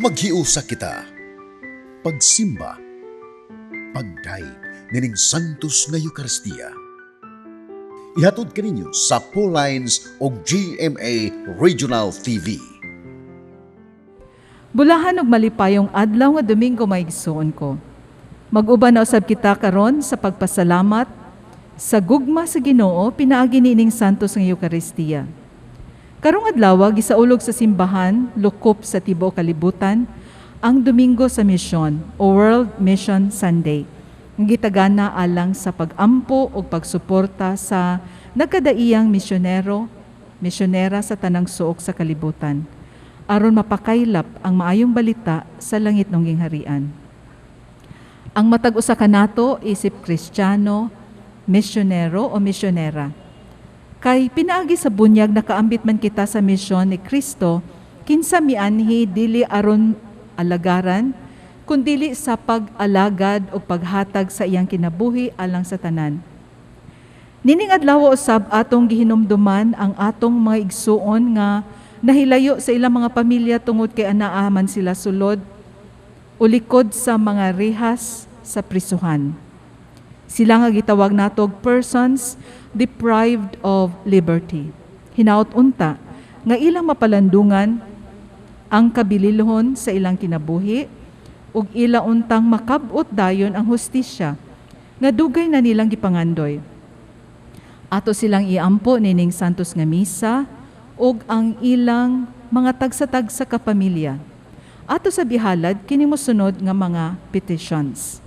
Maghiusa kita. Pagsimba. Pagdayeg nining Santos nga Eukaristiya. Ihatod kaninyo sa Lines o GMA Regional TV. Bulahan og malipayong adlaw nga Domingo, mga igsuon ko. Mag-uban na usab kita karon sa pagpasalamat sa gugma sa Ginoo pinaagi niining Santos nga Eukaristiya. Karong adlaw, gisaulog sa simbahan lukop sa tibuok kalibutan ang Domingo sa Misyon o World Mission Sunday. Nga gitagana alang sa pag-ampo ug pagsuporta sa nagkadaiyang misyonero, misyonera sa tanang suok sa kalibutan aron mapakaylap ang maayong balita sa langit ng gingharian. Ang matag usa kanato isip Kristiyano, misyonero o misyonera. Kay pinaagi sa bunyag, nakaambit man kita sa misyon ni Kristo, kinsa mianhi dili aron alagaran kundili sa pag-alagad o paghatag sa iyang kinabuhi alang sa tanan. Nining adlaw usab, atong gihinumduman ang atong mga igsuon nga nahilayo sa ilang mga pamilya tungod kay anaa man sila sulod o likod sa mga rehas sa prisuhan. Sila nga gitawag natog persons deprived of liberty. Hinaot unta nga ilang mapalandungan ang kabililhon sa ilang kinabuhi ug ila untang makab-ot dayon ang hustisya nga dugay na nilang gipangandoy. Ato silang iampo nining Santos nga Misa ug ang ilang mga tagsa-tagsa ka pamilya. Ato sa bihalad kini mosunod nga mga petitions.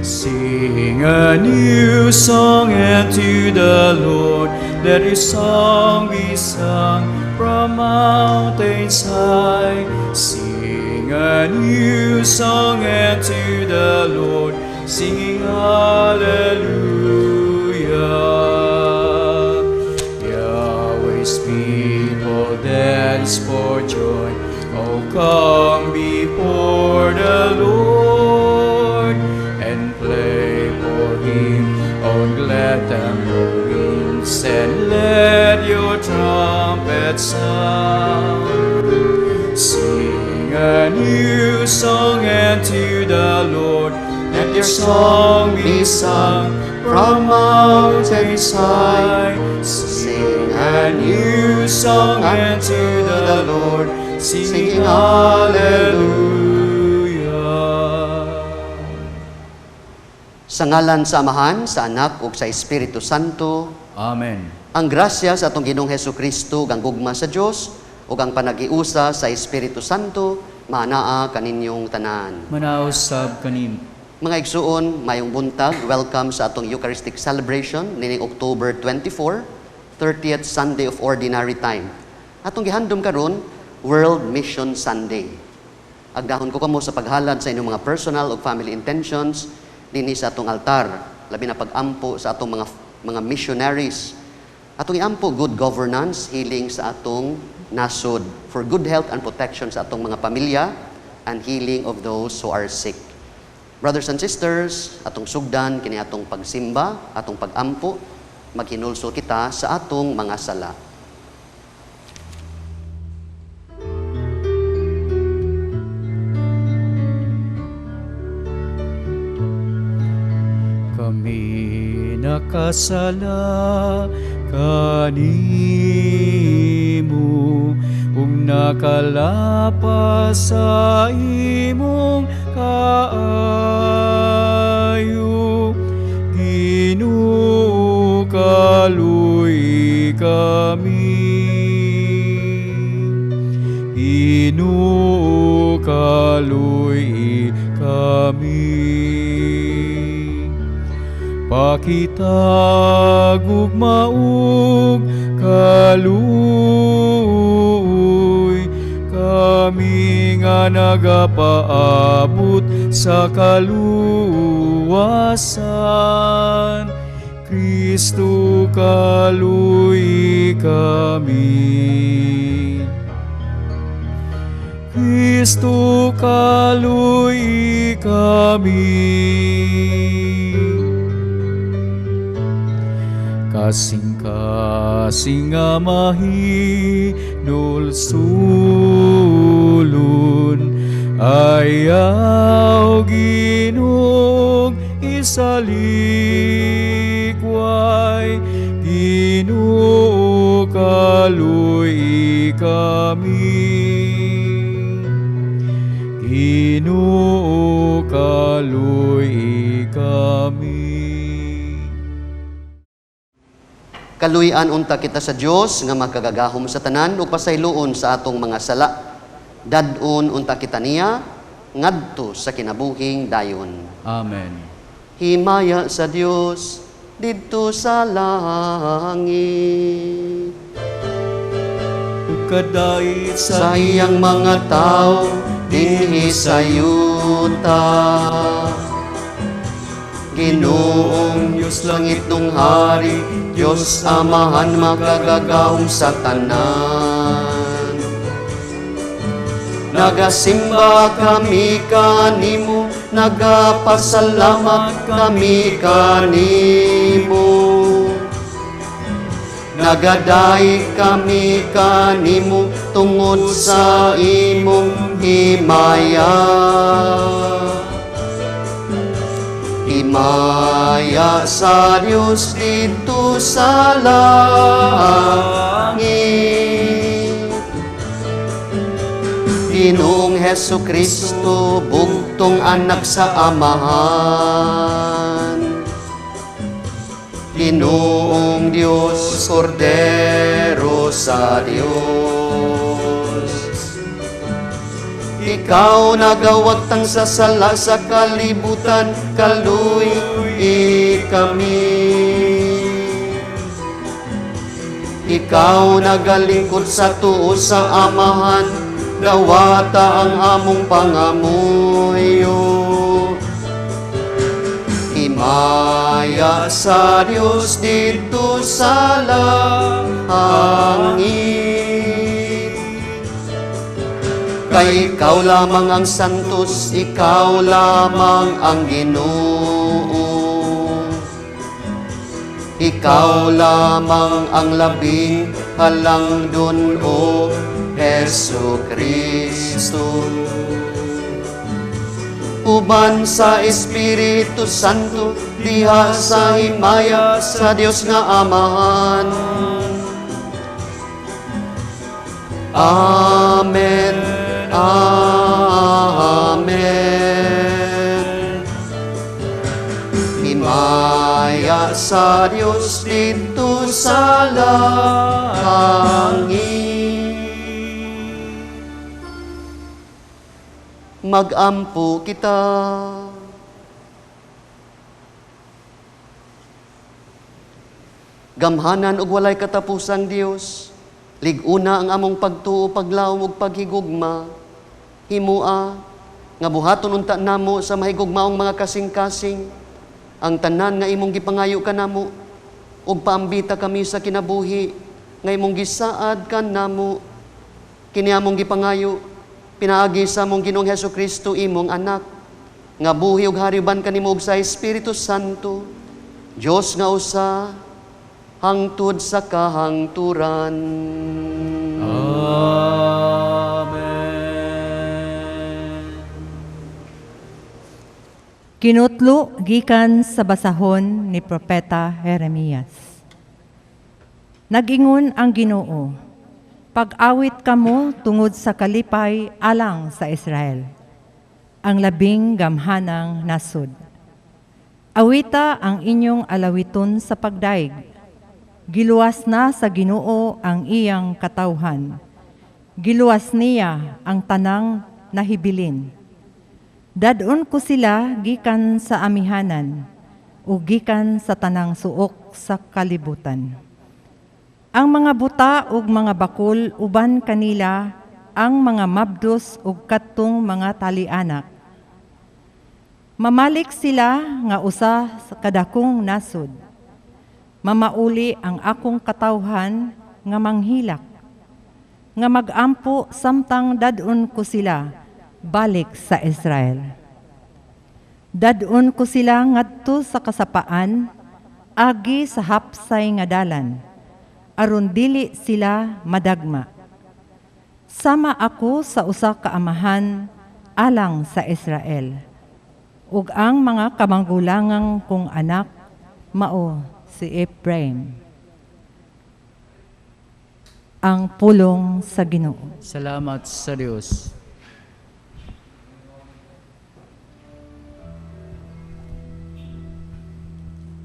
Sing a new song unto the Lord. Let your song be sung from mountains high. Sing a new song unto the Lord, singing hallelujah. Yahweh's people dance for joy. Oh, come before the Lord and play for him on glad tambourines and let your trumpet sound. Sing a new song unto the Lord. Let your song be sung from mountains high. Sing a new song unto the Lord, singing hallelujah. Sa ngalan sa Amahan, sa Anak ug sa Espiritu Santo. Amen. Ang grasya sa atong Ginoong Hesus Kristo, ug ang gugma sa Dios, ug ang panagiusa sa Espiritu Santo maanaa kaninyong tanan. Manausab kanim. Mga igsuon, mayong buntag, welcome sa atong Eucharistic celebration nining October 24, 30th Sunday of Ordinary Time. Atong gihandom karon, World Mission Sunday. Agdahon ko kamo sa paghalad sa inyong mga personal ug family intentions dinhi sa atong altar, labi na pag-ampo sa atong mga missionaries. Atong iampo good governance, healing sa atong nasod, for good health and protection sa atong mga pamilya, and healing of those who are sick. Brothers and sisters, atong sugdan kini atong pagsimba, atong pagampo, maghinulsol kita sa atong mga sala. Kami nakasala kanimo ug nakalapas sa imong kaayo. Ginoo, kaluy kami. Ginoo, kaluy kami. Pakitag ugma ug kaluoy kami nga nagapaabot sa kaluwasan. Kristo, kaluy kami. Kristo, kaluy kami. Kasing-kasing nga mahinulsulon, ayaw Ginoong isalikway. Ginoo, kaluy kami. Ginoo, kaluy kami. Kaluy-an unta kita sa Dios nga makagagahom sa tanan ug pasayloon sa atong mga sala. Dad-on unta kita niya ngadto sa kinabuhing dayon. Amen. Himaya sa Dios didto sa langit. Ug kadait sa iyang mga tawo dinhi sa yuta. Ginoong Diyos langit nung hari, Diyos Amahan makagagahom sa tanan. Nagasimba kami kanimo, nagapasalamat kami kanimo. Nagadaig kami kanimo tungod sa imong himaya. Himaya sa Dios didto sa langit. Ginoong Hesu Kristo, bugtong anak sa Amahan. Ginoong Dios, Kordero sa Dios. Ikaw nagawagtang sa sala sa kalibutan, kaluy kami. Ikaw nagalingkod sa tuo sa Amahan, dawata ang among pangamuyo. Himaya sa Dios didto sa langit. Kay ikaw lamang ang santos, ikaw lamang ang Ginoo. Ikaw lamang ang labing halangdon, O Hesu Kristo. Uban sa Espiritu Santo, diha sa himaya sa Dios nga Amahan. Amen. Amen. Himaya sa Dios didto sa langit. Magampo kita. Gamhanan ug walay katapusang Dios, lig-una ang among pagtuo, paglaom ug paghigugma. Himua nga buhaton unta namo sa mahigugmaong mga kasing-kasing ang tanan nga imong gipangayo kanamo, ug paambita kami sa kinabuhi nga imong gisaad kanamo. Kini among gipangayo pinaagi sa among Ginoong Hesus Kristo, imong anak, Nga buhi ug hari uban kanimo ug sa Espiritu Santo, Dios nga usa, hangtod sa kahangturan. Amen. Kinutlo gikan sa basahon ni Propeta Jeremias. Nagingon ang Ginoo, pag-awit kamo tungod sa kalipay alang sa Israel, ang labing gamhanang nasod. Awita ang inyong alawiton sa pagdaig. Giluwas na sa Ginoo ang iyang katawhan. Giluwas niya ang tanang nahibilin. Dadon ko sila gikan sa amihanan o gikan sa tanang suok sa kalibutan. Ang mga buta ug mga bakul uban kanila ang mga mabdos ug kadtong mga talianak. Mamalik sila nga usa sa kadakong nasod. Mamauli ang akong katawhan nga manghilak, nga magampo samtang dadon ko sila balik sa Israel. Dadon ko sila ngadto sa kasapaan, agi sa hapsay nga dalan, aron dili sila madagma. Sama ako sa usa ka amahan alang sa Israel, ug ang mga kamanggulangang kong anak mao si Ephraim. Ang pulong sa Ginoo. Salamat sa Dios.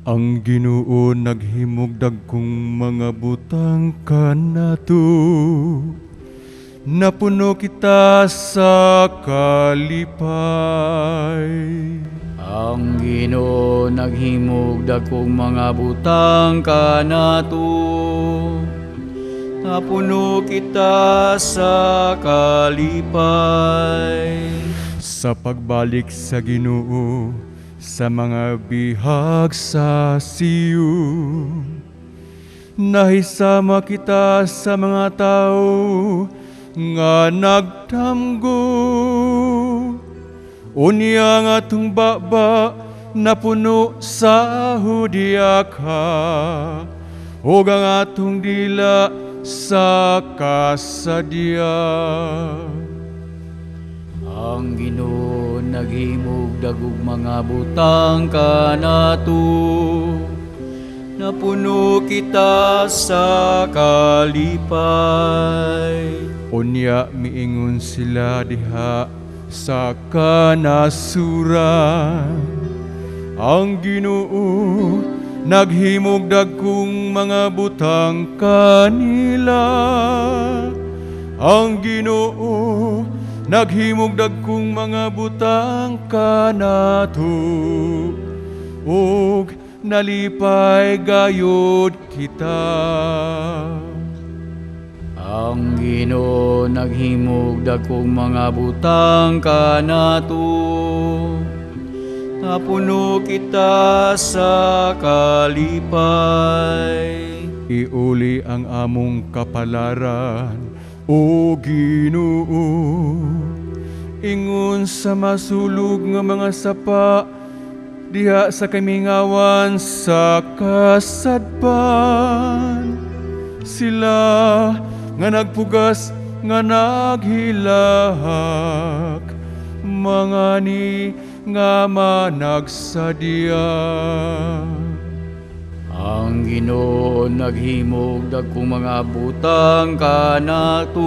Ang Ginoo naghimog dagkong mga butang kanato. Napuno kita sa kalipay. Ang Ginoo naghimog dagkong mga butang kanato. Napuno kita sa kalipay. Sa pagbalik sa Ginoo sa mga bihag sa Sion, nahisama kita sa mga tao nga nagtamgo. Unya nga atong baba napuno sa hudyaka, ug ang atong dila sa kasadya. Ang Ginoo naghimog dagog mga butang kanato. Napuno kita sa kalipay. Unya miingon sila diha sa kanasuran. Ang Ginoo naghimog dagkong mga butang kanila. Ang Ginoo naghimog dagkong mga butang kanato, ug nalipay gayod kita. Ang Ginoo naghimog dagkong mga butang kanato. Napuno kita sa kalipay. Iuli ang among kapalaran, O Ginoo. Ingon sa masulog nga mga sapa diha sa kamingawan sa kasadpan. Sila nga nagpugas nga naghilak, mga ni nga managsadya. Ang Ginoo naghimog dagkong mga butang kanato.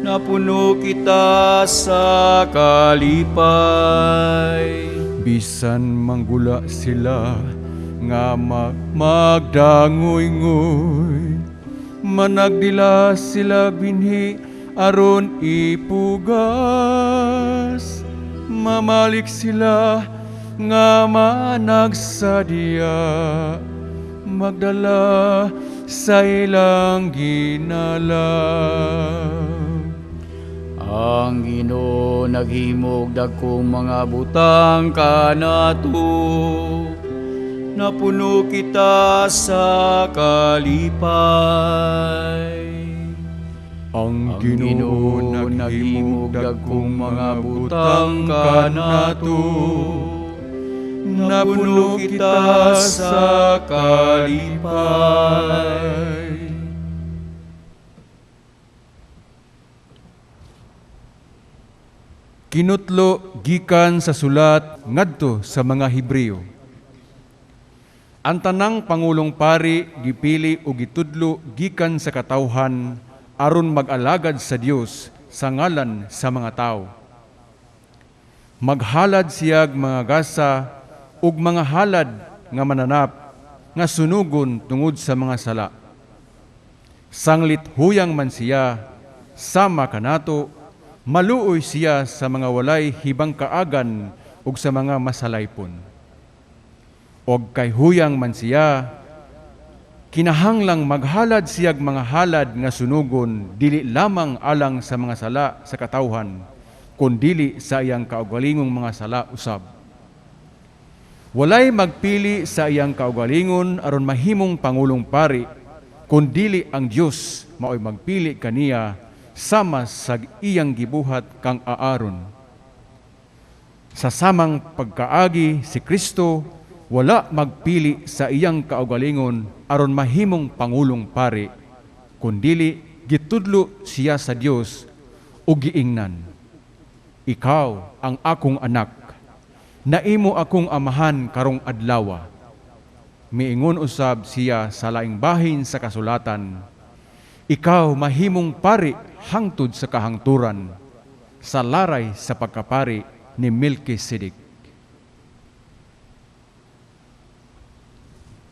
Napuno kita sa kalipay. Bisan manggula sila nga magdangoy-ngoy, managdila sila binhi aron ipugas. Mamalik sila nga managsadya, magdala sa ilang ginalab. Ang Ginoo naghimog dagkong mga butang kanato. Napuno kita sa kalipay. Ang Ginoo naghimo dagkong mga butang kanato. Napuno kita sa kalipay. Kinutlo gikan sa sulat ngadto sa mga Hebreo. Ang tanang pangulong pari gipili o gitudlo gikan sa katawhan aron mag-alagad sa Dios sa ngalan sa mga tawo. Maghalad siyag mga gasa ug mga halad nga mananap nga sunugon tungod sa mga sala. Sanglit huyang man siya sama kanato, maluoy siya sa mga walay hibang kaagan ug sa mga masalaypon. Og kay huyang man siya, kinahanglang maghalad siyag mga halad nga sunugon dili lamang alang sa mga sala sa katawhan, kundili sa iyang kaugalingong mga sala usab. Walay magpili sa iyang kaugalingon aron mahimong pangulong pari, kundili ang Dios maoy magpili kaniya sama sa iyang gibuhat kang Aaron. Sa samang pagkaagi si Kristo wala magpili sa iyang kaugalingon aron mahimong pangulong pari, kundili gitudlo siya sa Dios ug giingnan, "Ikaw ang akong anak, naimo akong amahan karong adlawa." Miingon usab siya sa laing bahin sa kasulatan, "Ikaw mahimong pari hangtod sa kahangturan, sa laray sa pagkapari ni Melchizedek."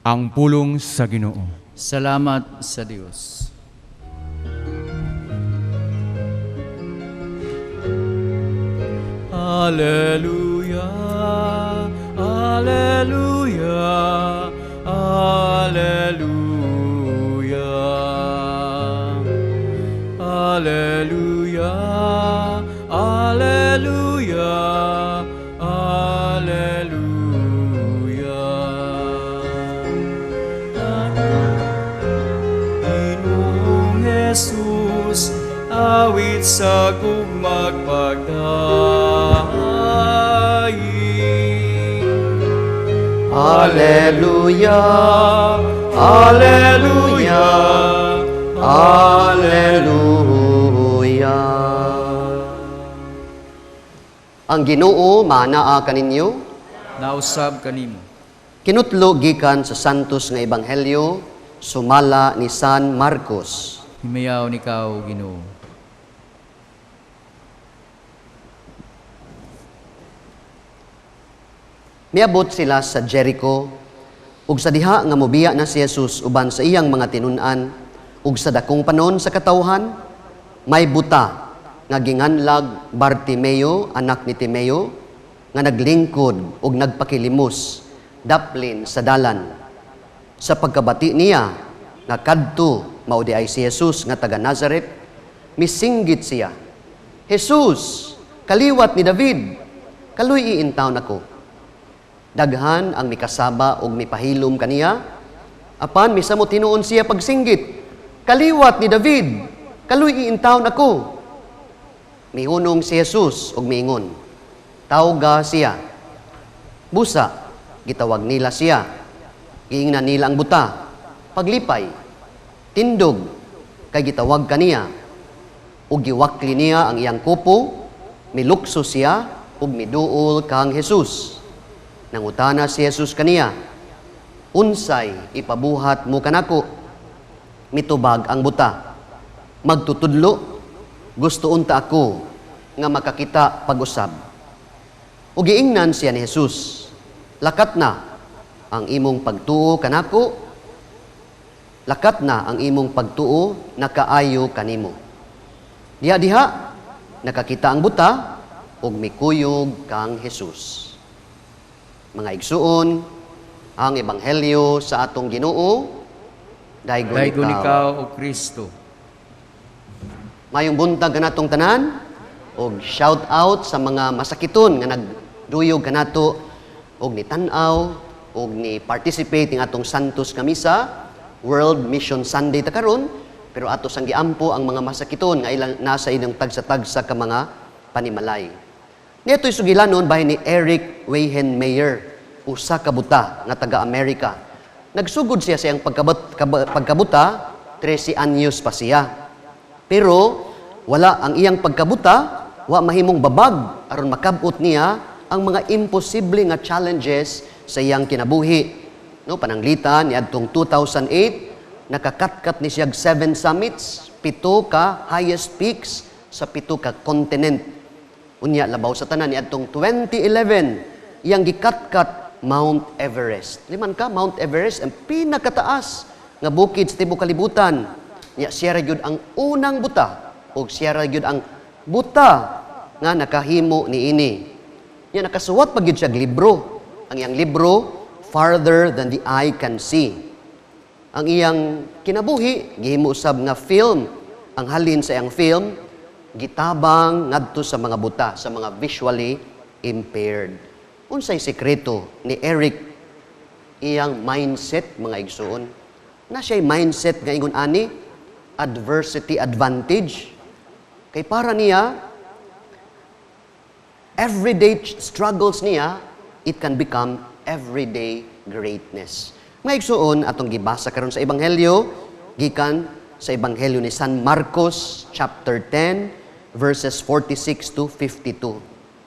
Ang pulong sa Ginoo. Salamat sa Dios. Alleluia, alleluia, alleluia. Alleluia, alleluia, alleluia. Ginoong Jesus, awit sa gugmag pagdaing. Alleluia, alleluia, alleluia. Ang Ginoo maanaa kaninyo, Nausab kanimo. Kinutlo gikan sa Santos nga Ebanghelyo sumala ni San Marcos. Himayaw ni ikaw, Ginoo. Miabot sila sa Jericho, ug sa diha nga mobiya na si Jesus uban sa iyang mga tinun-an, ug sa dakong panon sa katawhan, may buta nga ginganlag Bartimeo, anak ni Timeo, nga naglingkod ug nagpakilimos daplin sa dalan. Sa pagkabati niya nga kadto mao di ay si Jesus nga taga Nazaret, misinggit siya, "Jesus, kaliwat ni David, kaluy iintawon ako." Daghan ang mikasaba og mipahilom kaniya, apan misamo tinuon siya pagsinggit, "Kaliwat ni David, kaluy iintawon ako." Mihunong si Jesus og miingon, "Tawga siya." Busa, gitawag nila siya. Giingnan nila ang buta, "Paglipay, tindog, kay gitawag kaniya." Ug giwakli niya ang iyang kupo, milukso siya ug miduol kang Jesus. Nangutana si Jesus kaniya, "Unsay ipabuhat mo kanako?" Mitubag ang buta, "Magtutudlo, gusto unta ako nga makakita pag-usab." Ug giingnan siya ni Jesus, "Lakat na ang imong pagtuo kanako, lakat na ang imong pagtuo nakaayo kanimo." Diha-diha nakakita ang buta ug mikuyog kang Jesus. Mga igsuon, ang ebanghelyo sa atong Ginoo, daygon Daygon ikaw. ikaw, O Kristo. Mayong buntag kanatong tanan og shout out sa mga masakiton nga nagduyog kanato og ni tan-aw og ni participate ning atong Santos nga Misa, World Mission Sunday ta karon. Pero ato sang giampo ang mga masakiton nga ilang nasa inyong tagsa-tagsa ka mga panimalay. Niadto'y sugilanon bahin ni Eric Weihenmayer, usa ka buta nga taga-Amerika. Nagsugod siya sa iyang pagkabuta, 13 anyos pa siya. Pero wala ang iyang pagkabuta, wa mahimong babag aron makabot niya ang mga imposible nga challenges sa iyang kinabuhi. No, pananglitan niadtong 2008, nakakatkat ni siya 7 summits, 7 ka highest peaks sa 7 ka continent. Unya labaw sa tanan, niadtong 2011, iyang gikatkat Mount Everest. Liman ka Mount Everest ang pinakataas nga bukid sa tibuok kalibutan. Nya siya ra gyud ang unang buta og siya ra gyud ang buta nga nakahimo niini. Nya nakasuwat pa gyud siya og libro. Ang iyang libro, Farther Than the Eye Can See. Ang iyang kinabuhi gihimo usab nga film. Ang halin sa iyang film gitabang ngadto sa mga buta, sa mga visually impaired. Unsay sekreto ni Eric? Iyang mindset, mga igsuon. Na siya'y mindset nga ingon ani, adversity advantage. Kay para niya, everyday struggles niya, it can become everyday greatness. Mga igsuon, atong gibasa karon sa Ebanghelyo, gikan sa Ebanghelyo ni San Marcos, chapter 10, verses 46 to 52.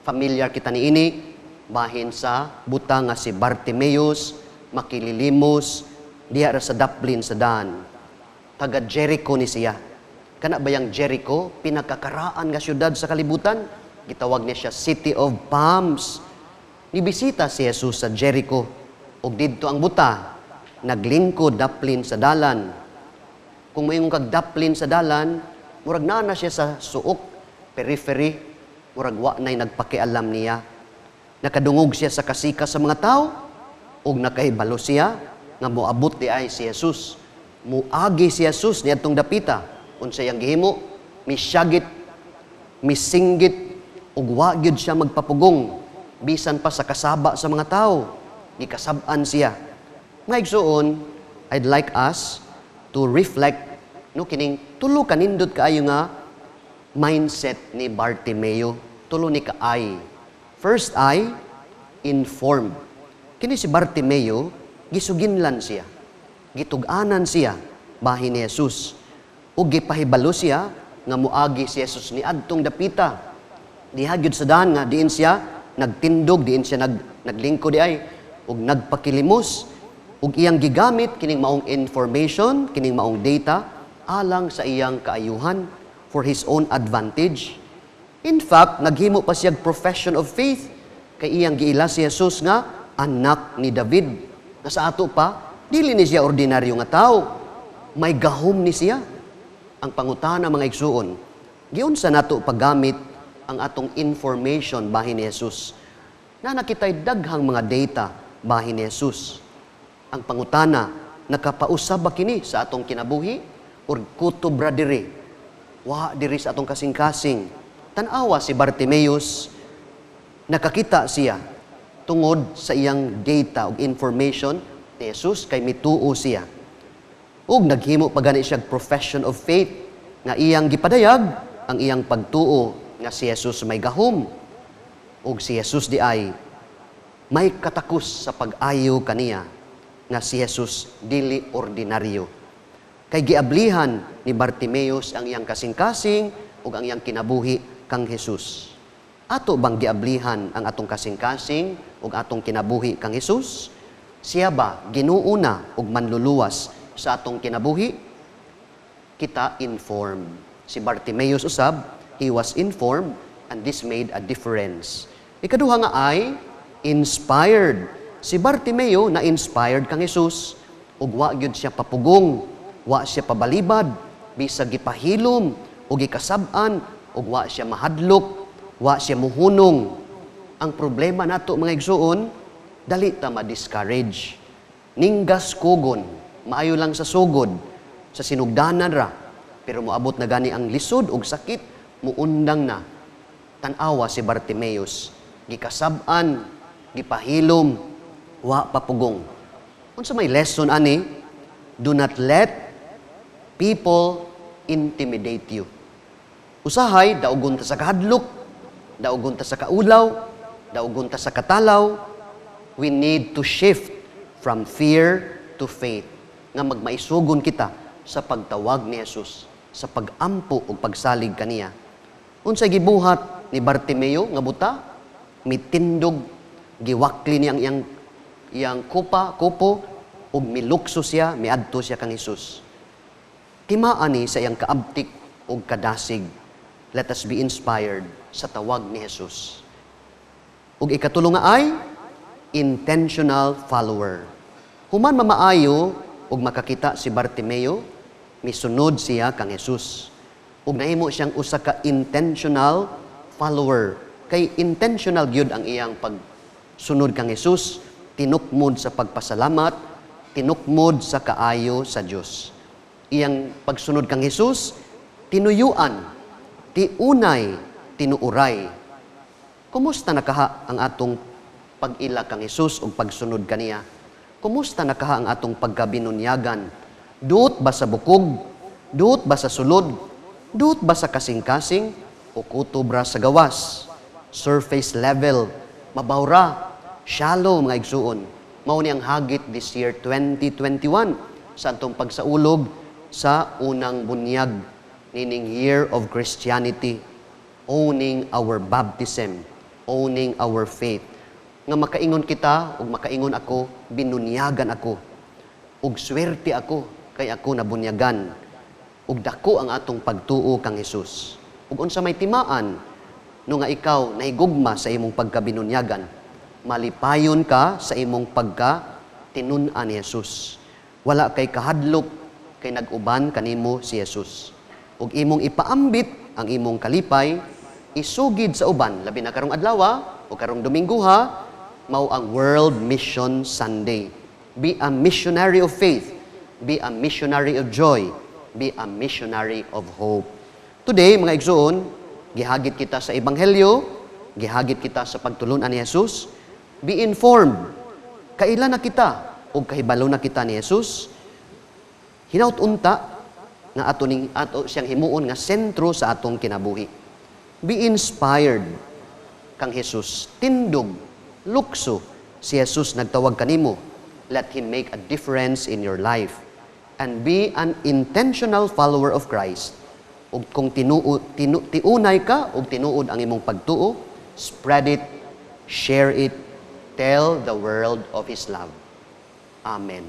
Familiar kita niini, bahin sa buta nga si Bartimeus, makililimos, diha ra sa daplin sa daan. Taga Jericho ni siya. Kana bayang Jericho, pinakakaraan nga syudad sa kalibutan? Gitawag niya siya City of Palms. Nibisita si Jesus sa Jericho ug didto ang buta naglingkod daplin sa dalan. Kung moingon kag daplin sa dalan, murag naa na siya sa suok, periphery, murag wa na'y nagpakialam niya. Nakadungog siya sa kasika sa mga tao ug nakahibalo siya nga moabot di ay si Jesus. Muagi si Jesus niadtong dapita. Unsa iyang gihimo? Misyagit, misinggit ug wa gyud siya magpapugong bisan pa sa kasaba sa mga tao. Gikasab-an siya. Mga igsuon, I'd like us to reflect, no, kining tulo ka nindot kaayo nga mindset ni Bartimeo. Tulo ni ka I. First I, inform. Kini si Bartimeo, gisuginlan siya. Gitug-anan siya bahin ni Jesus. Ug gipahibalo siya nga moagi si Jesus ni adtong dapita. Diha gyud sa daan nga diin siya nagtindog, diin siya naglingkod di ay ug nagpakilimos, ug iyang gigamit kining maong information, kining maong data alang sa iyang kaayuhan, for his own advantage. In fact, naghimo pa siya profession of faith kay iyang giila si Jesus nga anak ni David. Nga sa ato pa, dili ni siya ordinaryo nga tao. May gahom ni siya. Ang pangutana, mga igsuon, giunsa nato paggamit ang atong information bahin ni Jesus? Na nakitay daghang mga data bahin ni Jesus. Ang pangutana, nakapausab ba kini sa atong kinabuhi or kutob ra diri? Wa diri sa atong kasing-kasing. Tan-awa si Bartimeus, nakakita siya tungod sa iyang data ug information ni Jesus kay mituo siya. Ug naghimo pa gani siya profession of faith nga iyang gipadayag ang iyang pagtuo nga si Jesus may gahom ug si Jesus di ay may katakos sa pag-ayo kaniya, nga si Jesus dili ordinaryo. Kay giablihan ni Bartimeus ang iyang kasing-kasing ug ang iyang kinabuhi kang Jesus. Ato bang giablihan ang atong kasing-kasing ug atong kinabuhi kang Jesus? Siya ba Ginoo na ug manluluwas sa atong kinabuhi? Kita informed. Si Bartimeus usab, he was informed and this made a difference. Ikaduha nga ay inspired. Si Bartimeo na inspired kang Jesus ug wa gyud siya papugong, wa siya pabalibad, bisag gipahilom ug gikasab-an, ug wa siya mahadlok, wa siya muhunong. Ang problema nato, mga igsuon, dali ta ma-discourage. Ninggas kugon, maayo lang sa sugod, sa sinugdanan ra, pero moabot na gani ang lisod ug sakit, muundang na. Tan-awa si Bartimeus, gikasab-an, gipahilom, wa papugong. Unsa may lesson ani? Do not let people intimidate you. Usahay, daugon ta sa kahadlok, daugon ta sa kaulaw, daugon ta sa katalaw. We need to shift from fear to faith. Nga magmaisugon kita sa pagtawag ni Jesus, sa pagampo ug pagsalig kaniya. Unsay gibuhat ni Bartimeo nga buta? Mitindog, giwakli niya ang iyang kupo, ug milukso siya, miadto siya kang Jesus. Timaan ni sa iyang kaabtik ug kadasig. Let us be inspired sa tawag ni Jesus. Ug ikatulo nga ay intentional follower. Human mamaayo ug makakita si Bartimeo, misunod siya kang Jesus. Ug nahimo siyang usa ka intentional follower. Kay intentional gyud ang iyang pagsunod kang Jesus, tinukmod sa pagpasalamat, tinukmod sa kaayo sa Dios. Iyang pagsunod kang Jesus, tinuyuan, tiunay, tinuuray. Kumusta na kaha ang atong pag-ila kang Jesus ug pagsunod kaniya? Kumusta na kaha ang atong pagkabinunyagan? Duot ba sa bukog? Duot ba sa sulod? Duot ba sa kasing-kasing? O kutob ra sa gawas? Surface level, mabawra, shallow mga igsuon. Mao ni ang hagit this year 2021 sa atong pagsaulog sa unang bunyag nining year of Christianity, owning our baptism, owning our faith. Nga makaingon kita ug makaingon ako, binunyagan ako. Ug swerte ako kay ako nabunyagan. Ug dako ang atong pagtuo kang Jesus. Ug unsa may timaan no nga ikaw nahigugma sa imong pagkabinunyagan, malipayon ka sa imong pagka tinun-an ni Jesus. Wala kay kahadlok kay nag-uban kanimo si Jesus. Ug imong ipaambit ang imong kalipay, isugid sa uban, labi na karong adlaw o karong Domingo ha, mao ang World Mission Sunday. Be a missionary of faith, be a missionary of joy, be a missionary of hope. Today, mga igsoon, gihagit kita sa Ebanghelyo, gihagit kita sa pagtulunan ni Jesus. Be informed. Kaila na kita o kahibalo na kita ni Jesus. Hinaut unta nga ato siyang himuon nga sentro sa atong kinabuhi. Be inspired kang Jesus. Tindog, lukso si Jesus nagtawag kanimo. Let Him make a difference in your life. And be an intentional follower of Christ. Ug kung tiunay ka ug tinuod ang imong pagtuo, spread it, share it, tell the world of His love. Amen.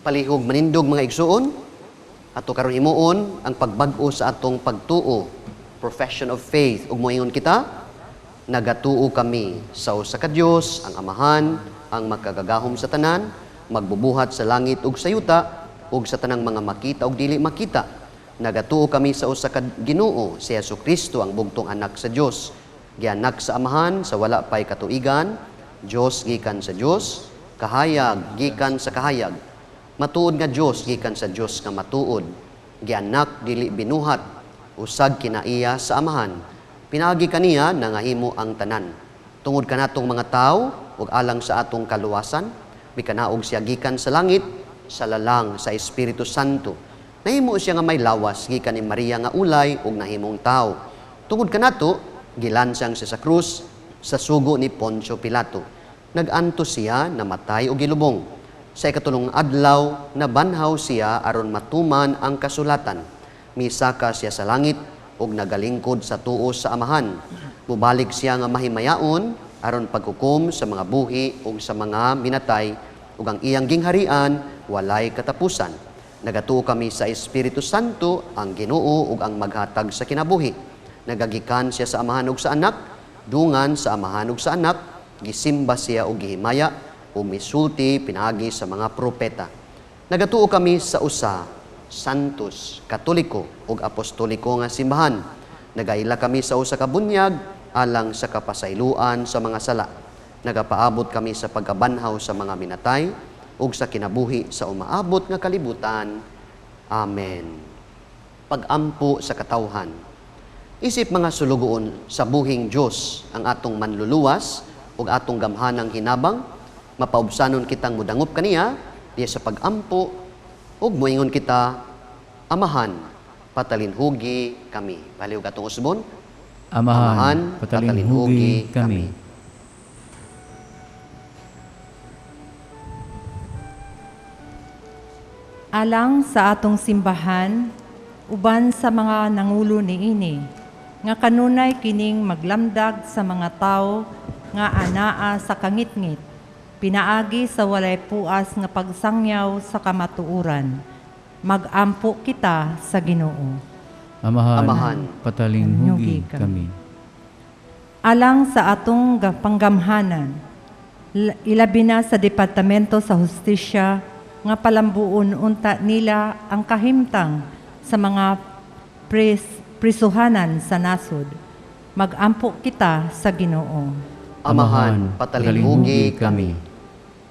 Palihog manindog mga igsuon, ato karon himuon ang pagbag-o sa atong pagtuo, profession of faith. Ug moingon kita, nagatuo kami sa usa ka Dios, ang Amahan, ang makagagahom sa tanan, magbubuhat sa langit ug sa yuta, ug sa tanang mga makita ug dili makita. Nagatuo kami sa usa ka Ginoo, si Jesucristo, ang bugtong anak sa Dios, gianak sa Amahan sa wala pay katuigan, Dios gikan sa Dios, kahayag gikan sa kahayag, matuod nga Dios gikan sa Dios nga matuod, gianak dili binuhat, usag kinaiya sa Amahan. Pinaagi kaniya nangahimo ang tanan. Tungod kanatong mga tawo ug alang sa atong kaluwasan, mikanaog siya gikan sa langit sa lalang sa Espiritu Santo. Nahimo siya nga may lawas gikan ni Maria nga ulay ug nahimong tawo. Tungod kanato, gilansang siya sa krus sa sugo ni Poncio Pilato. Nag-antos siya, namatay ug gilubong. Sa ikatulong adlaw, nabanhaw siya aron matuman ang kasulatan. Misaka siya sa langit ug nagalingkod sa tuo sa Amahan. Mubalik siya nga mahimayaon aron paghukom sa mga buhi ug sa mga minatay, ug ang iyang gingharian walay katapusan. Nagatuo kami sa Espiritu Santo, ang Ginoo ug ang maghatag sa kinabuhi. Nagagikan siya sa Amahan ug sa Anak, dungan sa Amahan ug sa Anak, gisimba siya ug gihimaya, ug misulti pinaagi sa mga propeta. Nagatuo kami sa usa, Santos, Katoliko ug Apostoliko nga simbahan. Nagaila kami sa usa ka bunyag alang sa kapasayloan sa mga sala. Nagapaabot kami sa pagkabanhaw sa mga minatay ug sa kinabuhi sa umaabot nga kalibutan. Amen. Pag-ampo sa katawhan. Isip mga sulugoon sa buhing Dios ang atong manluluwas ug atong gamhanang hinabang, mapaubsanon kitang mudangop kaniya diya sa pagampo ug moingon kita, Amahan, patalinhugi kami. Palihog atong usbon. Amahan, patalinhugi kami. Alang sa atong simbahan, uban sa mga nangulo niini, nga kanunay kining maglamdag sa mga tawo nga anaa sa kangitngit, pinaagi sa walay puas nga pagsangyaw sa kamatuoran. Magampo kita sa Ginoo. Amahan, Amahan, patalinhugi kami. kami. Alang sa atong panggamhanan, ilabi na sa Departamento sa Hustisya, nga palambuon unta nila ang kahimtang sa mga prisuhanan sa nasod. Magampo kita sa Ginoo. Amahan, patalinhugi kami.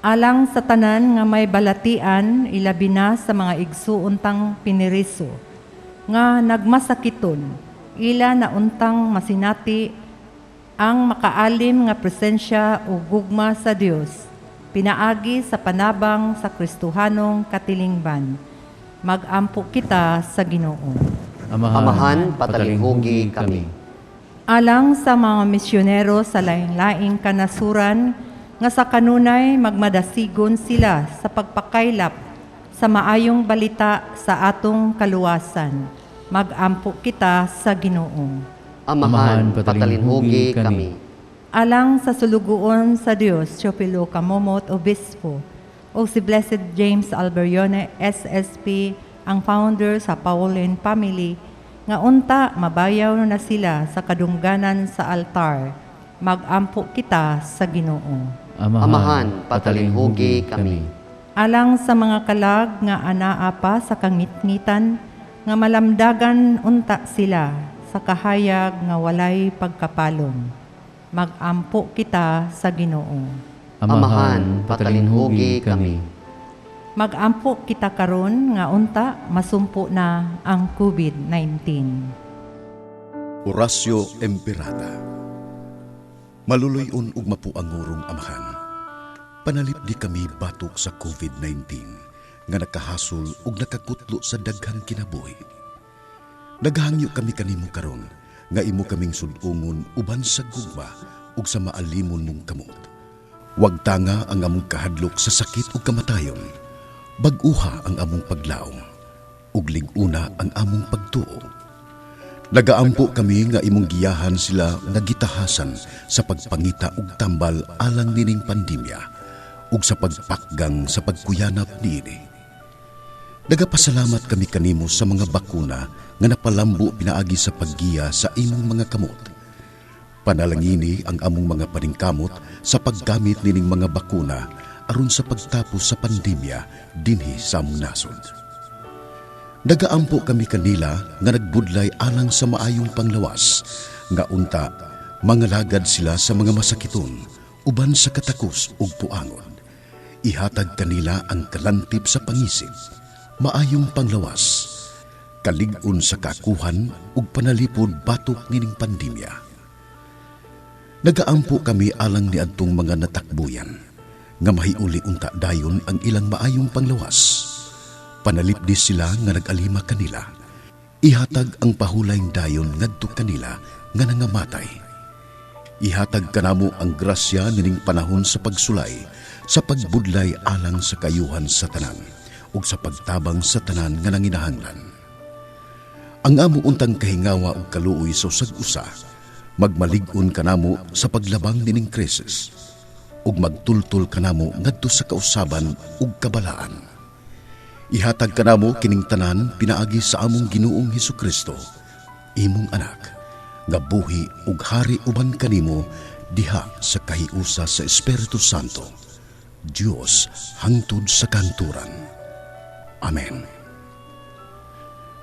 Alang sa tanan nga may balatian, ilabi na sa mga igsuuntang piniriso, nga nagmasakiton, ila na untang masinati ang makaalim nga presensya o gugma sa Dios, pinaagi sa panabang sa Kristohanong katilingban. Magampo kita sa Ginoo. Amahan, Amahan, patalinhugi kami. Alang sa mga misyonero sa laing-laing kanasuran, nga sa kanunay magmadasigon sila sa pagpakaylap sa maayong balita sa atong kaluwasan. Magampo kita sa Ginoo. Amahan, patalinhugi kami. Alang sa sulugoon sa Dios, Teofilo Camomot Obispo, o si Blessed James Alberione SSP, ang founder sa Pauline Family, nga unta mabayaw na sila sa kadungganan sa altar. Magampo kita sa Ginoo. Amahan, patalinhugi kami. Alang sa mga kalag nga anaa pa sa kangitngitan, nga malamdagan unta sila sa kahayag nga walay pagkapalong. Magampo kita sa Ginoo. Amahan, patalinhugi kami. Magampo kita karon nga unta masumpo na ang COVID-19. Oratio Imperata. Maluloy-on ug mapuangurong Amahan. Panalipdi kami batok sa COVID-19 nga nakahasol ug nakakutlo sa daghang kinabuhi. Naghangyo kami kanimo karon nga imo kaming sud-ungon uban sa gugma ug sa maalimon mong kamot. Wag tanga ang among kahadlok sa sakit ug kamatayon. Bag-uha ang among paglaom ug lig-una ang among pagtuo. Nagaampo kami nga imong giyahan sila nga gitahasan sa pagpangita ug tambal alang nining pandemya ug sa pagpakgang sa pagkuyanap niini. Nagapasalamat kami kanimo sa mga bakuna nga napalambo pinaagi sa paggiya sa imong mga kamot. Panalangini ang among mga paningkamot sa paggamit nining mga bakuna aron sa pagtapos sa pandemya dinhi sa among nasod. Nagaampo kami kanila nga nagbudlay alang sa maayong panglawas, nga unta mangalagad sila sa mga masakiton uban sa katakos ug puangon. Ihatag kanila ang kalantip sa pangisip, maayong panglawas, kalig-on sa kakuhan ug panalipod batok nining pandemya. Nagaampo kami alang niadtong mga natakbuyan, nga mahiuli unta dayon ang ilang maayong panglawas. Panalipdi sila nga nag-alima kanila. Ihatag ang pahulayng dayon ngadto kanila nga nangamatay. Ihatag kanamo ang grasya nining panahon sa pagsulay, sa pagbudlay alang sa kayuhan sa tanan, ug sa pagtabang sa tanan nga nanginahanglan. Ang amo untang kahingawa ug kaluoy sa usag-usa, magmalig-on kanamo sa paglabang nining krisis, ug magtultol kanamo ngadto sa kausaban ug kabalaan. Ihatag kanamo kining tanan pinaagi sa among Ginoong Hesukristo, imong anak, nga buhi ug hari uban kanimo diha sa kahiusa sa Espiritu Santo, Dios hangtod sa kanturan. Amen.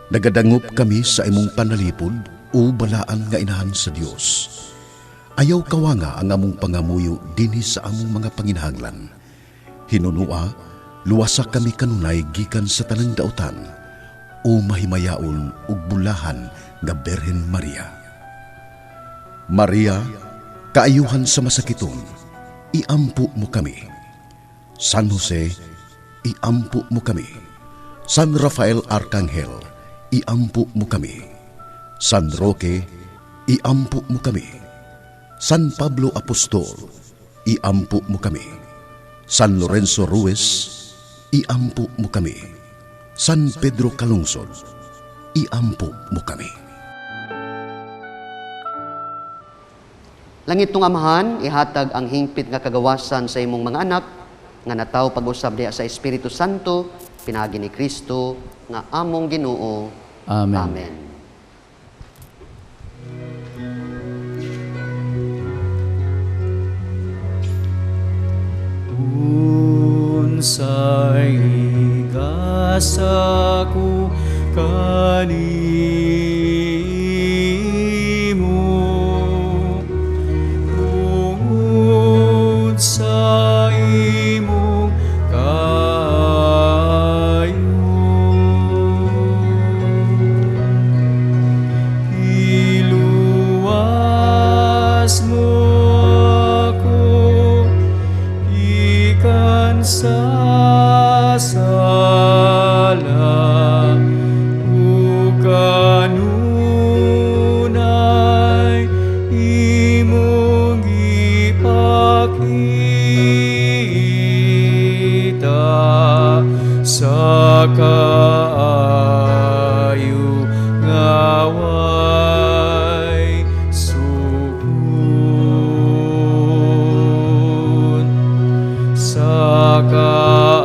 Nagadangop kami sa imong panalipod o balaan nga inahan sa Dios. Ayaw kawanga ang among pangamuyo dinhi sa among mga panginahanglan. Hinunua, luwasa kami kanunay gikan sa tanang dautan o mahimayaon ug bulahan nga Birhen Maria. Maria, kaayuhan sa masakiton, iampo mo kami. San Jose, iampo mo kami. San Rafael Arcangel, iampo mo kami. San Roque, iampo mo kami. San Pablo Apostol, iampo mo kami. San Lorenzo Ruiz, iampo mo kami. San Pedro Calungsod, iampo mo kami. Langit tong Amahan, ihatag ang hingpit nga kagawasan sa imong mga anak, nga nataw pag-usab diha sa Espiritu Santo, pinaagi ni Kristo, nga among Ginoo. Amen. Amen. Unsay igasa ko kanimo, tungod sa imong kaayo. Iluwas mo ako gikan sa sala, ug kanunay imong gipakita sa kaayo nga way sukod. Sa kaayo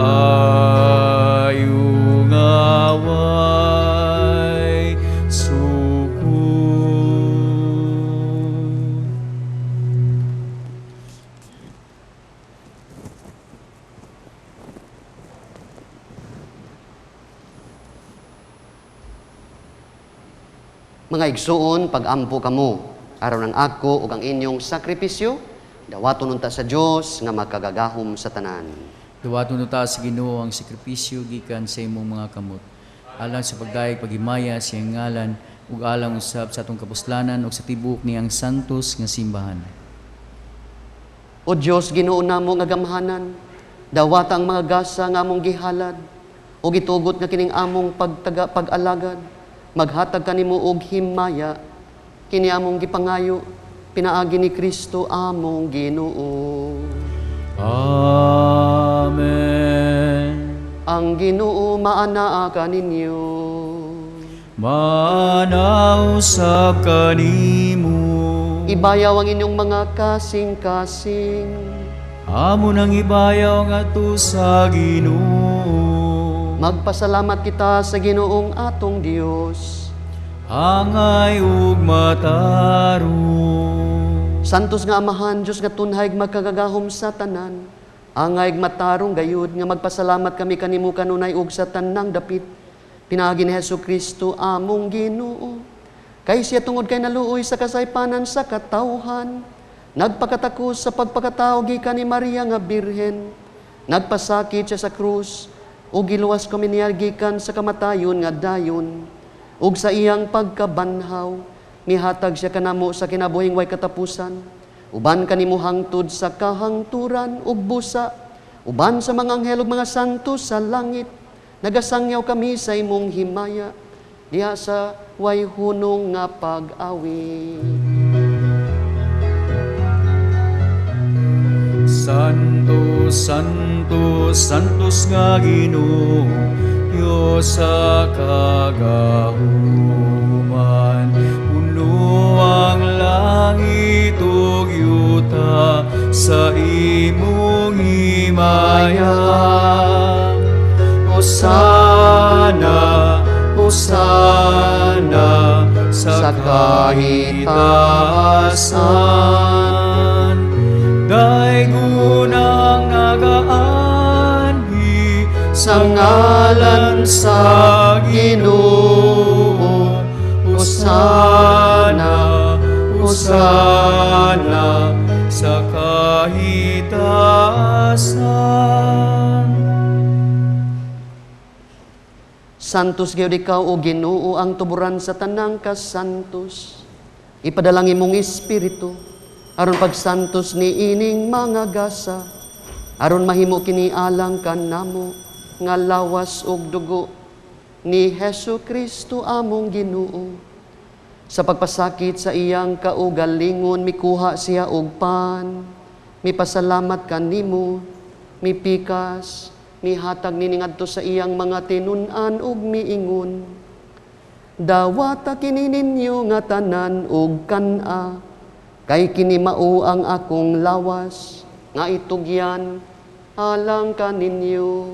nga way sukod. Mga igsuon, pag-ampo kamo, aron ang ako ug ang inyong sakripisyo, dawaton unta sa Dios nga makagagahom sa tanan. Dawaton unta sa Ginoo ang sakripisyo gikan sa imong mga kamot, alang sa pagdayeg paghimaya sa iyang ngalan ug alang usab sa atong kapuslanan ug sa tibuok niyang santos nga simbahan. O Dios, Ginoo namo nga gamhanan, dawata ang mga gasa nga among gihalad ug gitugot nga kining among pag-alagad, maghatag kanimo og himaya, kini among gipangayo, pinaagi ni Kristo among Ginoo. Amen. Ang Ginoo maanaa kaninyo. Maanaa usab kanimo. Ibayaw ang inyong mga kasing-kasing. Amo nang ibayaw ngadto sa Ginoo. Magpasalamat kita sa Ginoong atong Dios. Angay ug matarong. Santos nga Amahan, Dios nga tunhay magkagagahom sa tanan. Angay matarong gayud nga magpasalamat kami kanimo kanunay ug sa tanang dapit. Pinaagi ni Hesus Kristo among Ginoo. Kay siya tungod kay naluoy sa kasaypanan sa katawhan, nagpakatakos sa pagpakatao gikan ni Maria nga Birhen. Nagpasakit siya sa krus ug giluwas kami niya gikan sa kamatayon nga dayon. Ug sa iyang pagkabanhaw, mihatag siya kanamo sa kinabuhing way katapusan. Uban kanimo hangtod sa kahangturan ug busa, uban sa mga anghel ug mga santo sa langit, nagasangyaw kami sa imong himaya, diha sa way hunong nga pag-awit. Santo, Santo, Santos nga Ginoo, Dios sa kagahuman, puno ang langit ug yuta sa imong himaya. Hosana, Hosana sa Sa kahitasan. Daygon ang nagaanhi sa ngalan sa Ginoo. Hosana, Hosana sa kahitasan. Santos gyud ikaw o Ginoo ang tuburan sa tanang kasantos. Ipadalangin mong espiritu Aron pagsantos ni ining mga gasa, aron mahimo kini alang kanamo nga lawas ug dugo ni Hesu Kristo among Ginoo. Sa pagpasakit sa iyang kaugalingon, mikuha siya og pan, mipasalamat kanimo, mipikas, mihatag nini ngadto sa iyang mga tinun-an ug miingon: Dawata kini ninyo nga tanan ug kan-a, kay kini mao ang akong lawas nga itugyan alang kaninyo.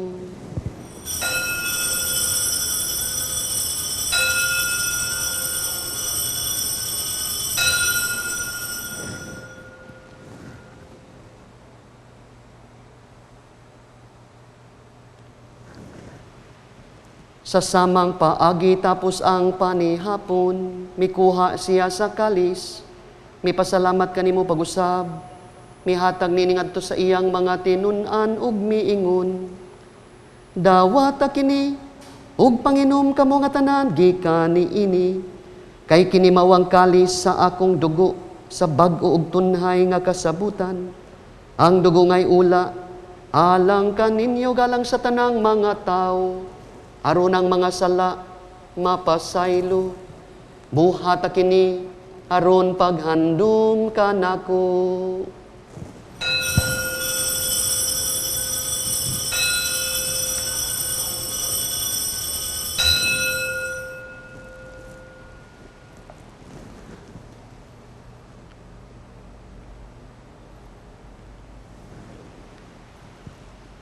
Sa samang paagi tapos ang panihapon, mikuha siya sa kalis, mipasalamat kanimo pag-usab, mihatag nini ngadto sa iyang mga tinun-an ug miingon: Dawata kini ug panginom kamo nga tanan gikan niini, kay kini mao ang kalis sa akong dugo sa bag-o ug tunhay nga kasabutan. Ang dugo ngay ula alang kaninyo galang sa tanang mga tawo, aron ang mga sala mapasaylo. Buhata kini aron paghandom kanako.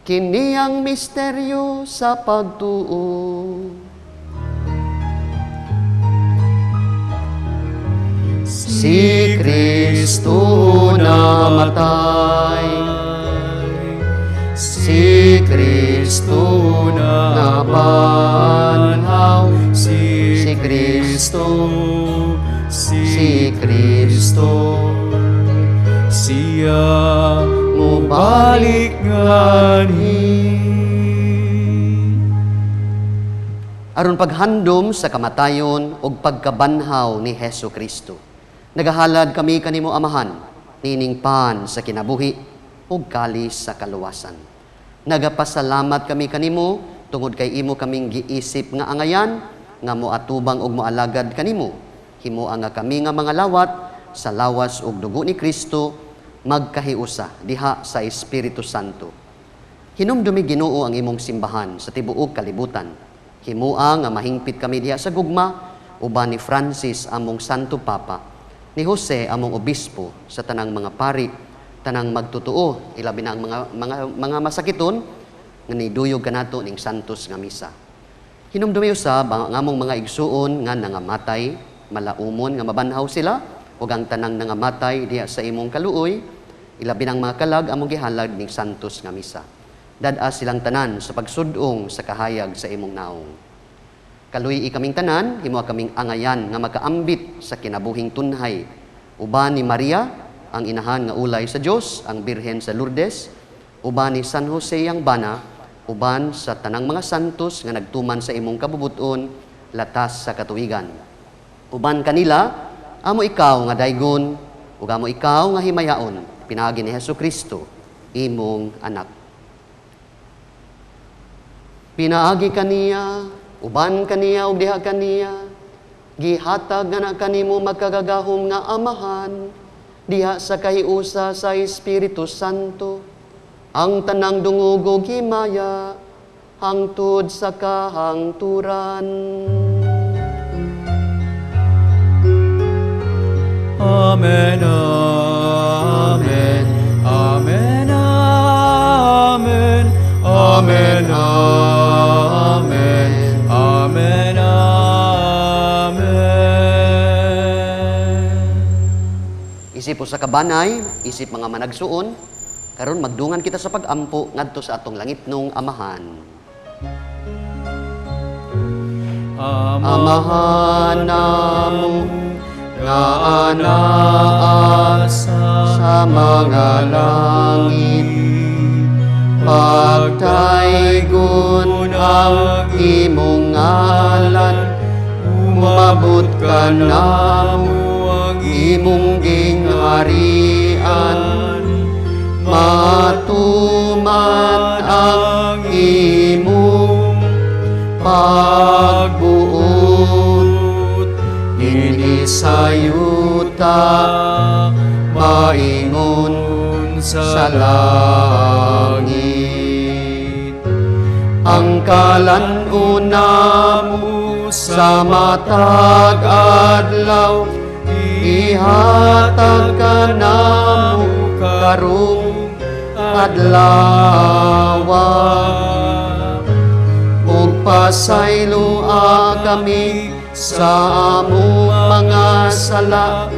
Kini ang misteryo sa pagtuo. Si Kristo namatay, si Kristo nabanhaw, si Kristo, si Kristo, siya mubalik nganhi. Aron paghandom sa kamatayon ug pagkabanhaw ni Hesu Kristo, nagahalad kami kanimo Amahan, nining pan sa kinabuhi ug kalis sa kaluwasan. Nagapasalamat kami kanimo tungod kay imo kaming giisip nga angayan nga moatubang ug moalagad kanimo. Himoa nga kami nga mga lawat sa lawas ug dugo ni Kristo magkahiusa diha sa Espiritu Santo. Hinumdumi Ginoo ang imong simbahan sa tibuok kalibutan. Himoa nga mahingpit kami diha sa gugma uban ni Francis among Santo Papa, ni Jose among obispo, sa tanang mga pari, tanang magtotoo, ilabi na ang mga masakiton nga niduyog kanato ning santos nga misa. Hinumdumi usab ang among mga igsuon nga nangamatay, malaumon nga mabanhaw sila, ug ang tanang nangamatay diha sa imong kaluoy, ilabi na ang mga kalag among gihalad ning santos nga misa. Dad-a silang tanan sa pagsudong sa kahayag sa imong naong. Kaluy-i kaming tanan, himoa kaming angayan nga makaambit sa kinabuhing tunhay. Uban ni Maria, ang inahan nga ulay sa Dios, ang Birhen sa Lourdes, uban ni San Jose ang bana, uban sa tanang mga santos nga nagtuman sa imong kabubuton, latas sa katuwigan. Uban kanila, amo ikaw nga daygon, ug amo ikaw nga himayaon, pinaagi ni Hesu Kristo, imong anak. Pinaagi kaniya, uban kaniya ug diha kaniya, gihatag nga na kanimo magkagagahom nga Amahan, diha sa kahiusa sa Espiritu Santo, ang tanang dungog ug himaya, hangtod sa kahangturan. Amen, amen, amen, amen, amen, amen, amen, amen. Isip po sa kabanay, isip mga managsuon, karon magdungan kita sa pag-ampo ngadto sa atong langitnong Amahan. Amahan namo nga anaa sa mga langit, pagtaygon ang imong ngalan, umabot ka namo ang imong gingharian, Matuman ang imong pagbuot dinhi sa yuta maingon sa langit. Ang kalan-on namo sa matag adlaw ihatag kanamo karong adlaw. Ug pasayloa kami sa among mga sala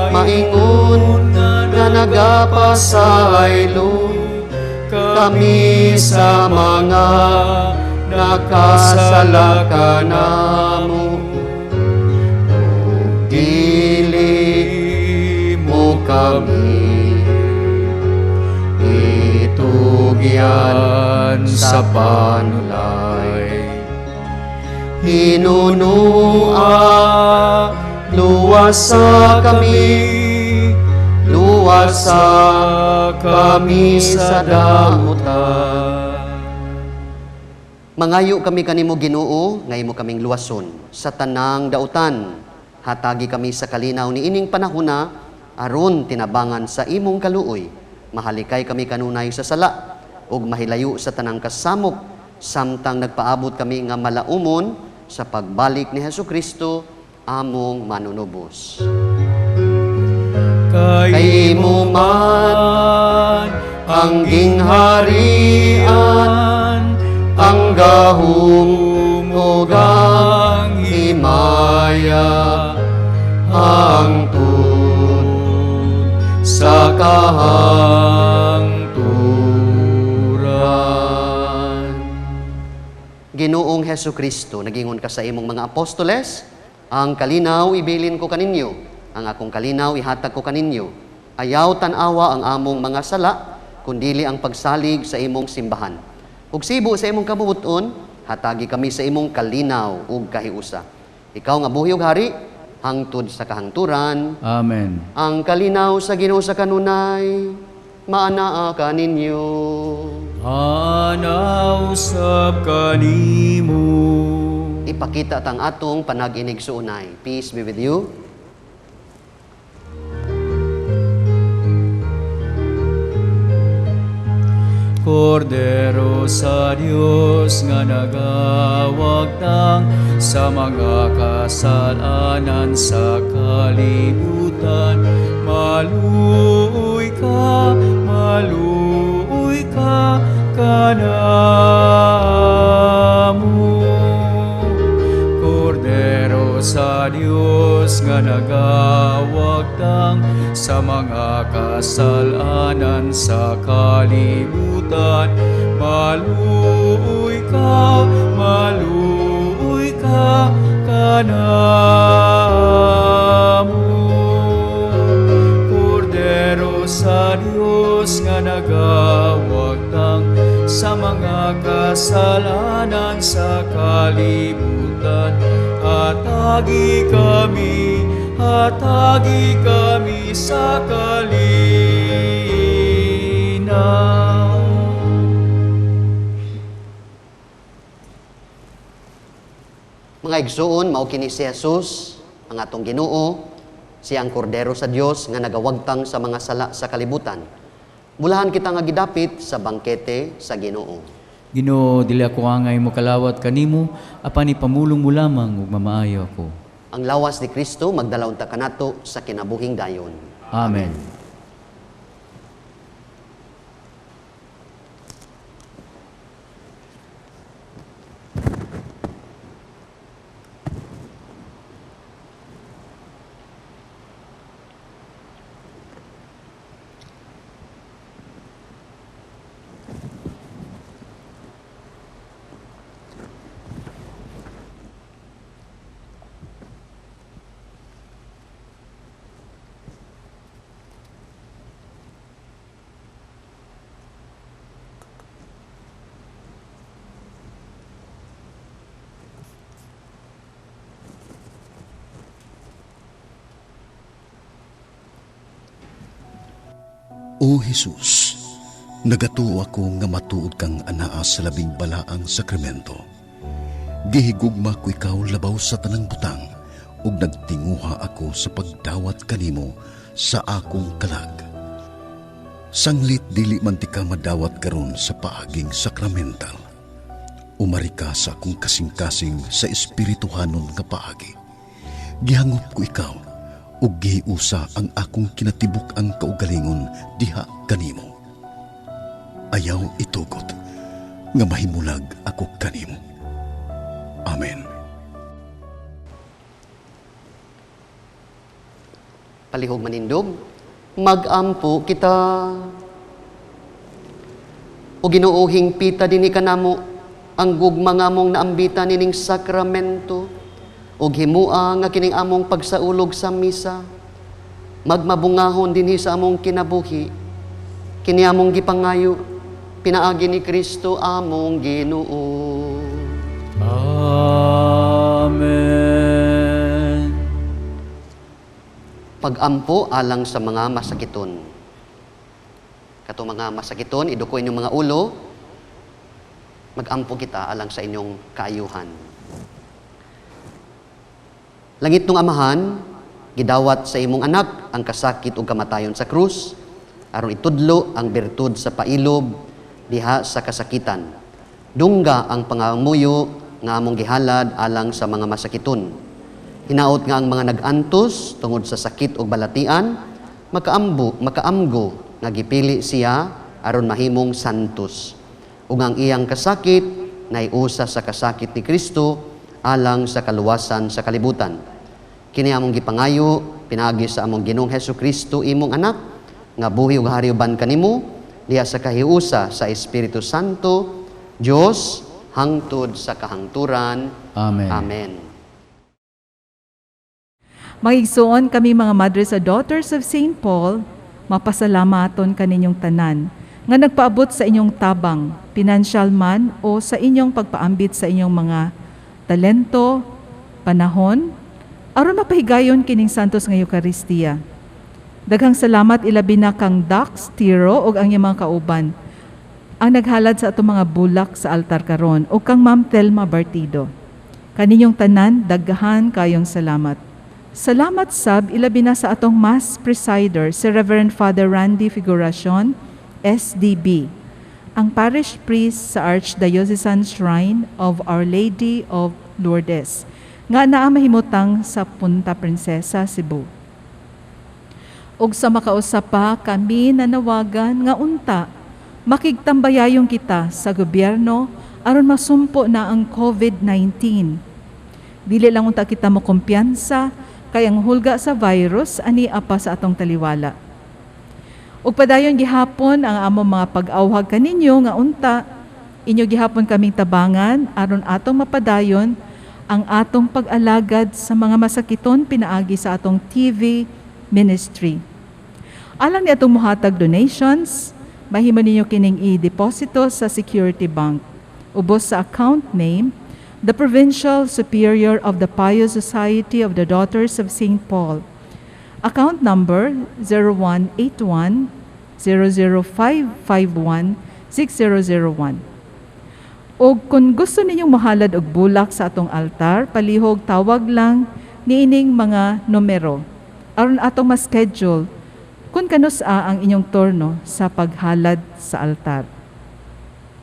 maingon nga nagapasaylo kami sa mga nakasala kanamo. Ug dili mo kami itugyan sa panulay. Hinunua, luwasa kami, luwasa kami sa dautan. Mangayo kami kanimo Ginoo, nga imo kaming luwason sa tanang dautan. Hatagi kami sa kalinaw niining panahona aron tinabangan sa imong kaluoy. Mahalikay kami kanunay sa sala ug mahilayo sa tanang kasamok samtang nagpaabot kami nga malaumon sa pagbalik ni Hesukristo among manunubos. Kay Kay imo man man ang gingharian, ang gahom ug ang himaya, hangtod sa kahangturan. Ginoong Hesukristo, nagingon ka sa imong mga apostoles, ang kalinaw ibilin ko kaninyo, ang akong kalinaw ihatag ko kaninyo. Ayaw tan-awa ang among mga sala, kundili ang pagsalig sa imong simbahan. Ug sibo sa imong kabubuton, hatagi kami sa imong kalinaw ug kahiusa. Ikaw nga buhi ug hari, hangtod sa kahangturan. Amen. Ang kalinaw sa Ginoo sa kanunay, maanaa kaninyo. Anaw usab kanimo. Ipakita tang atong panag-inig suunay. Peace be with you. Kordero sa Dios nga nagawagtang sa mga kasalanan sa kalibutan, maluoy ka, maluoy ka kanamo. Kordero sa Dios nga nagawagtang sa mga kasalanan sa kalibutan, maluoy ka kanamo. Kordero sa Dios nga nagawagtang sa mga kasalanan sa kalibutan, hatagi kami, hatagi kami sa kalinaw. Mga igsoon, mao kini si Jesus, ang atong Ginoo, siya ang kordero sa Dios nga nagawagtang sa mga sala sa kalibutan. Mulahan kita nga gidapit sa bangkete sa Ginoo. Ginoo, dili ako angay mokalawat kanimo, apan ipamulong mo lamang ug mamaayo ako. Ang lawas ni Kristo magdala unta kanato sa kinabuhing dayon. Amen. O Jesus, Nagatuo ako nga matuod kang anaa sa Labing Balaang Sakramento. Gihigugma ko ikaw labaw sa tanang butang ug nagtinguha ako sa pagdawat kanimo sa akong kalag. Sanglit dili man tika madawat karon sa paaging sakramental, umari ka sa akong kasing-kasing sa espirituhanon nga paagi. Gihangop ko ikaw ug gihiusa ang akong kinatibuk-ang kaugalingon diha kanimo. Ayaw itugot nga mahimulag ako kanimo. Amen. Palihog manindog, magampo kita. O Ginoo, hingpita dinhi kanamo ang gugma nga among naambita nining sakramento, ug himua nga kining among pagsaulog sa misa magmabungahon dinhi sa among kinabuhi. Kini among gipangayo pinaagi ni Kristo among Ginoo. Amen. Pagampo alang sa mga masakiton. Katong mga masakiton, iduko inyong mga ulo, magampo kita alang sa inyong kaayuhan. Langit nung Amahan, gidawat sa imong anak ang kasakit ug kamatayon sa krus, aron itudlo ang bertud sa pailob diha sa kasakitan. Dungga ang pangamuyo nga among gihalad alang sa mga masakiton. Hinaot nga ang mga nag-antos tungod sa sakit ug balatian, makaamgo nga gipili siya aron mahimong santos. Ug ang iyang kasakit naiusa sa kasakit ni Kristo alang sa kaluwasan sa kalibutan. Kini among gipangayo pinaagi sa among Ginoong Hesukristo imong anak nga buhi ug hari uban kanimo diha sa kahiusa sa Espiritu Santo, Dios hangtod sa kahangturan. Amen. Amen. Magigsuon kami mga Madres sa Daughters of St. Paul, mapasalamaton kaninyong tanan nga nagpaabot sa inyong tabang, pinansyal man o sa inyong pagpaambit sa inyong mga talento, panahon, aron mapahigayon kining Santos nga Eukaristiya. Daghang salamat ilabi na kang Dax Tiro ug ang iyang mga kauban ang naghalad sa atong mga bulak sa altar karon ug kang Ma'am Thelma Bartido. Kaninyong tanan, daghan kayong salamat. Salamat sab ilabi na sa atong Mass Presider si Reverend Father Randy Figuracion, SDB, ang parish priest sa Archdiocesan Shrine of Our Lady of Lourdes, nga naa mahimutang sa Punta Princesa, Cebu. Ug sa makausap pa kami nanawagan nga unta makigtambayayong kita sa gobyerno aron masumpo na ang COVID-19. Dili lang unta kita mokumpiyansa kay ang hulga sa virus ani apa sa atong taliwala. Ug padayon gihapon ang among mga pag-awhag kaninyo nga unta inyo gihapon kaming tabangan aron atong mapadayon ang atong pag-alagad sa mga masakiton pinaagi sa atong TV ministry. Alang ni atong muhatag donations, mahimo ninyo kining i-deposito sa Security Bank. Ubos sa account name, the Provincial Superior of the Pious Society of the Daughters of St. Paul. Account number 0181-00551-6001. O kung gusto ninyong mahalad og bulak sa atong altar, palihog tawag lang niining mga numero aron atong ma-schedule kung kanus-a ang inyong turno sa paghalad sa altar.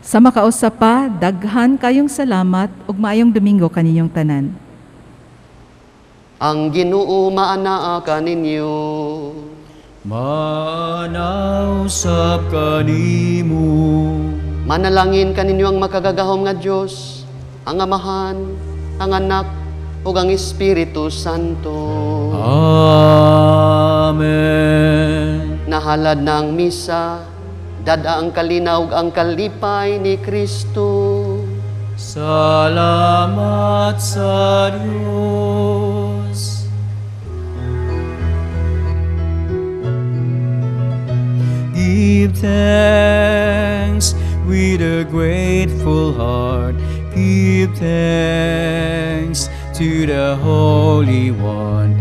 Sa makausap pa, daghan kayong salamat ug maayong Domingo kaninyong tanan. Ang Ginoo maanaa kaninyo. Manausap kanimo. Manalangin kaninyo ang makagagahom nga Dios, ang Amahan, ang Anak, ug ang Espiritu Santo. Amen. Nahalad na ang misa, dada ang kalinaw ug ang kalipay ni Kristo. Salamat sa Diyos. Give thanks with a grateful heart. Give thanks to the Holy One.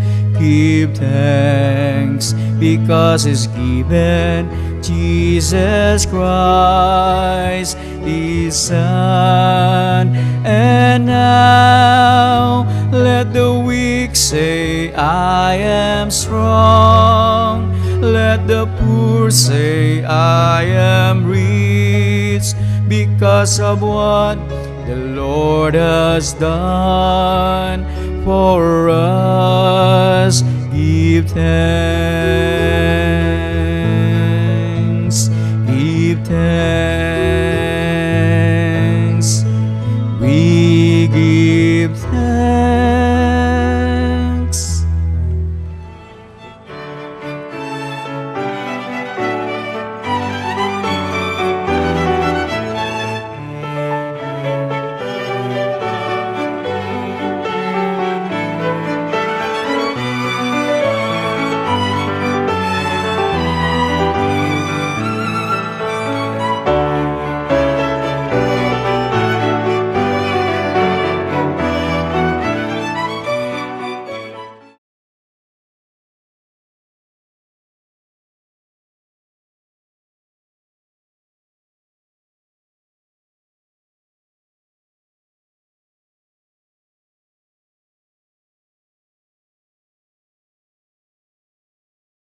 Give thanks because He's given Jesus Christ, His Son. And now let the weak say, "I am strong." Let the poor say, "I am rich," because of what the Lord has done for us. Give thanks.